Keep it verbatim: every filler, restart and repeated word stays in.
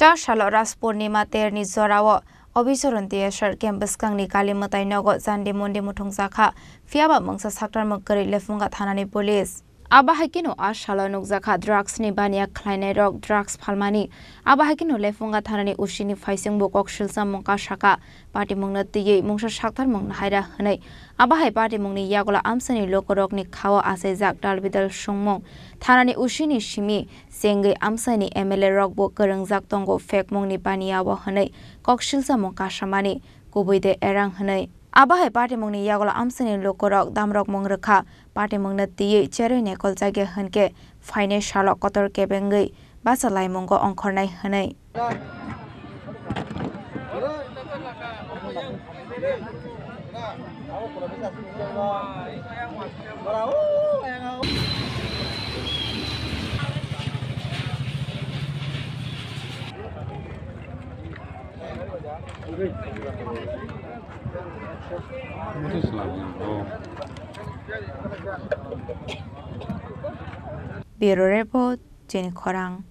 Kha salo Ras Purnima terni jorao Obichoron T S R camp bwskangni kali mwtai nogo chandi mundi muthungjakha, phiyaba mungsa saktarmung kwrwi Lefunga thanani police. Abo hai kheno a salo nukjakha drugs ni baniya khlainairok drugs phalmani. Abo hai kheno Lefunga thanani usini phaisingbo kok silchamung kasakha, patimungno twiwi mungsa saktarmung nahaira hwnwi. Abo hai patimungni yagulo amchaini lukurokni khao achaijak dalbidal songmung. Thanani usini simi chengwi amchaini M L A rokbo kwrwngjak tongo phekmungni baniyao hwnwi kok silchamung kasamani, kubui de erang hwnwi. Abo hai patimungni yagulo amchaini lukurok damrokmung rwkha, patimungno twiwi cherwi nekoljak ya hwnkhe phainai salo kotor kebengwi bachalaimungno ongkhornai hwnwi. Bureau Report, Chini Khorang.